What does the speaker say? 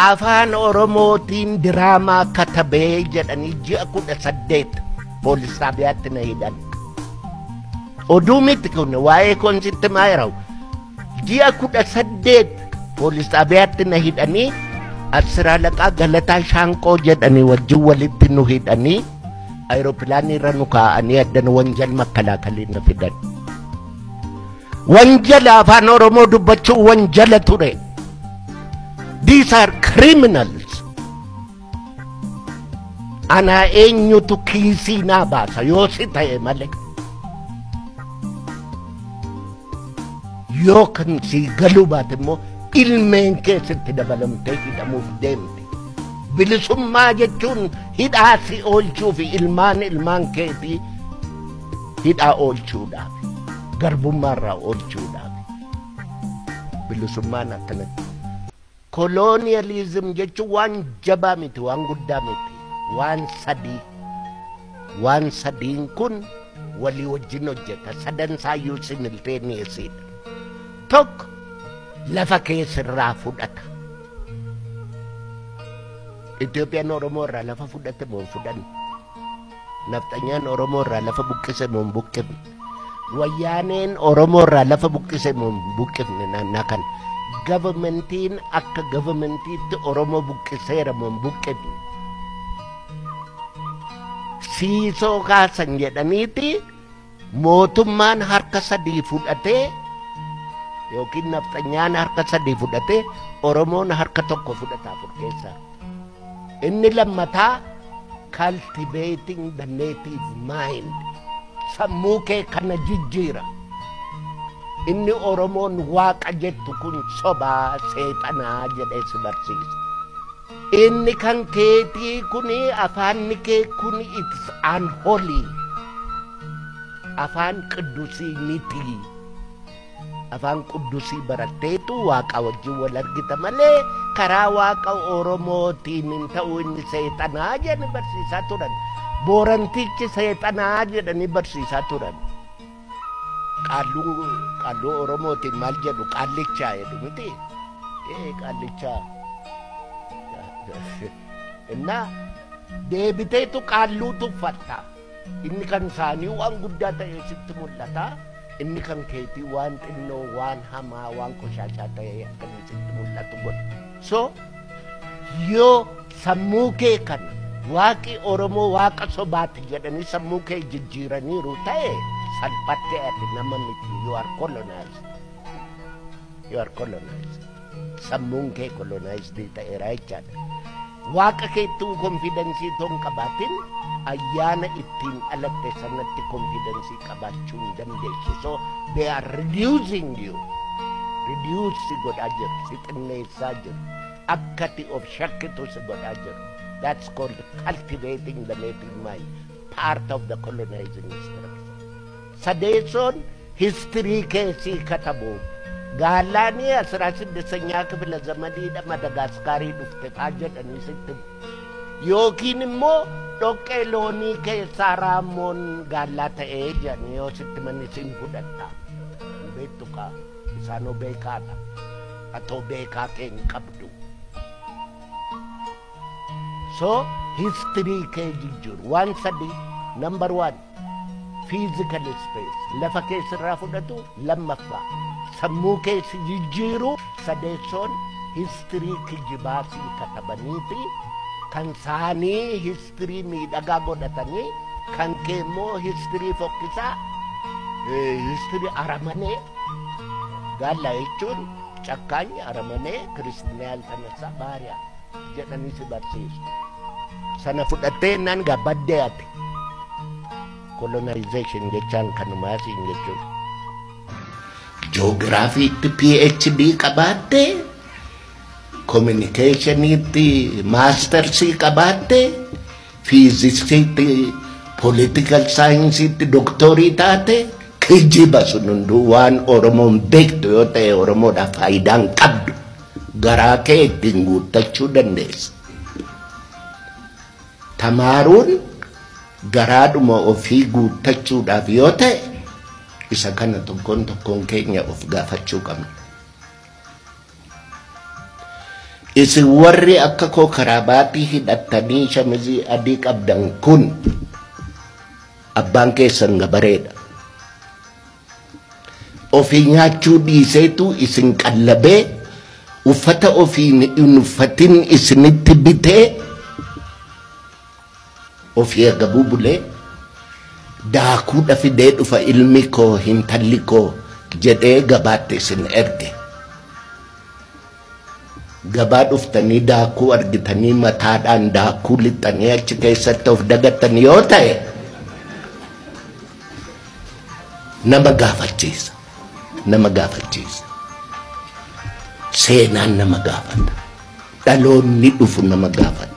Afaan Oromootiin diraamaa katabee jedhanii ji'a 18 poolis xaabiyaatti na hidhan. Oduu miti kun waa'ee koonsitti maa yeroo ji'a 18 poolis xaabiyaatti na hidhanii 10 alaqaa Galataa Shaanqoo jedhanii wajjin walitti nu hidhanii ayiroopilaanii irra nu kaa'anii addan wanjal makkalaakaliin na fidan. Wanjala afaan Oromoo dubbachuu wanjala ture. These are criminals. Ana eenyutu kiisii naa baasa yoo si ta'e malee. Yoo kan si galuu baate immoo ilmeen keessatti dabalamtee hidhamuuf deemte. Bilisummaa jechuun hidhaa si oolchuu fi ilmaan ilmaan keetii hidhaa oolchuudhaaf. Garbummaarraa oolchuudhaaf. Bilisummaan akkanatti. Colonialism jechuun waan jabaa miti, waan guddaa miti, waan sadii. Waan sadiin kun walii wajjin hojjeta. Sadan saayyuu simultaneously. Tokko lafa keessirraa fudhata. Itoophiyaan Oromoo irraa lafa fudhate moo hin fudhanne? Nafxanyaan Oromoo irraa lafa buqqise moo hin buqqifne? Wayyaaneen Oromoo irraa lafa buqqise moo hin buqqifne naannaa kana? Governmentiin akka governmentiitti Oromoo buqqiseera moo hin buqqifne? Siisoo kaasan jedhaniiti mootummaan harka sadii fudhatee yookiin nafxanyaan harka sadii fudhatee Oromoon harka tokko fudhata afur keessaa. Inni lammataa cultivating the native mind. Sammuu kee kana jijjiira. Inni Oromoon waaqa jettu kun sobaa seexanaa jedhee si barsiisa. Inni kan keetii kuni afaanni kee kuni it's unholy. Afaan qidduusii miti. Afaan qidduusii baratteetu waaqa wajjin wal argita malee karaa waaqa Oromootiin hin ta'u inni seexanaa jedhanii barsiisaa turan. Boorantichi seexanaa jedhanii barsiisaa turan. Qaalluu Oromootiin maal jedhu qaallichaa jedhu miti. Qaallichaa. Innaa deebiteetu qaalluu tuffatta. Inni kan isaanii waan guddaa ta'e sitti mul'ata. Inni kan keetii waan xinnoo, waan hamaa, waan qoshaashaa ta'e akka inni sitti mul'atu godha. So yoo sammuu kee kana waaqi Oromoo waaqa sobaati jedhanii sammuu kee jijjiiraniiru ta'e salphattee ati nama miti. You are colonized. You are colonized. Sammuun kee colonized ta'eera jechaadha. Waaqa keettuu konfidensii otoo hin qabaatin ayyaana ittiin dhalatte sanatti konfidensii qabaachuu hin dandeessu. So they are reducing you. Reduce si godhaa jiru, si xinneessaa jiru. Akka ati of shakkitu si godhaa jiru. That's called cultivating the native mind, part of the colonizing structure. Sadeessoon history keessii katabu. Gaallaanii 16ኛ ክፍለ ዘመኒidha Madagaskaarii dhufte faa jedhanii sitti himu. Yookiin immoo dhoqqee loonii keessaa raammoon gaallaa ta'ee jedhanii yoo sitti manni siin fudhatta. Hin beektu kaa isaanoo beekaadha. Atoo beekaa kee hin qabdu. So history kee jijjiiru waan sadii. Number one, physical space lafa keessirraa fudhatu. Lammaffaa, sammuu keessa jijjiiru. Sadeessoon history kijibaasii katabaniiti kan saanii history miidhagaa godhatanii kan kee immoo history fokkisaa, history aramanee. Gaalla jechuun cakkaany aramanee ክርስትና ያልተነሳ ባሪያ jedhanii si barsiisu. Sana fudhattee naan gabaddee ati. Colonization jechaan kanumaa siin jechuudha. Joogiraafiitti PhD qabaattee, communicationiitti maastarsii qabaattee, fiiziksiitti, political saayinsiitti doktorii taate kijiba sun hunduu waan Oromoon beektu yoo ta'e Oromoodhaaf faayidaa hin qabdu. Garaa kee ittiin guuttachuu dandeessa. Tamaaruun garaadhuma ofii guuttachuudhaaf yoo ta'e isa kana tokkoon tokkoon keenya of gaafachuu qabna. Isin warri akka koo karaabaatii hidhattanii shamizii adii qabdan kun abbaan keessan gabareedha. Ofii nyaachuu dhiiseetu isin qallabee, uffata ofii hin uffatin isinitti bitee, ofii agabuu bulee, daakuudha fidee dhufa ilmi koo, hintalli koo jedhee gabaatti isin erge. Gabaa dhuftanii daakuu argitanii mataadhaan daakuu lixxanii achi keessatti of dagattan yoo ta'e, nama gaafachiisa. Nama gaafachiisa. Seenaan nama gaafata. Dhaloonni dhufu nama gaafata.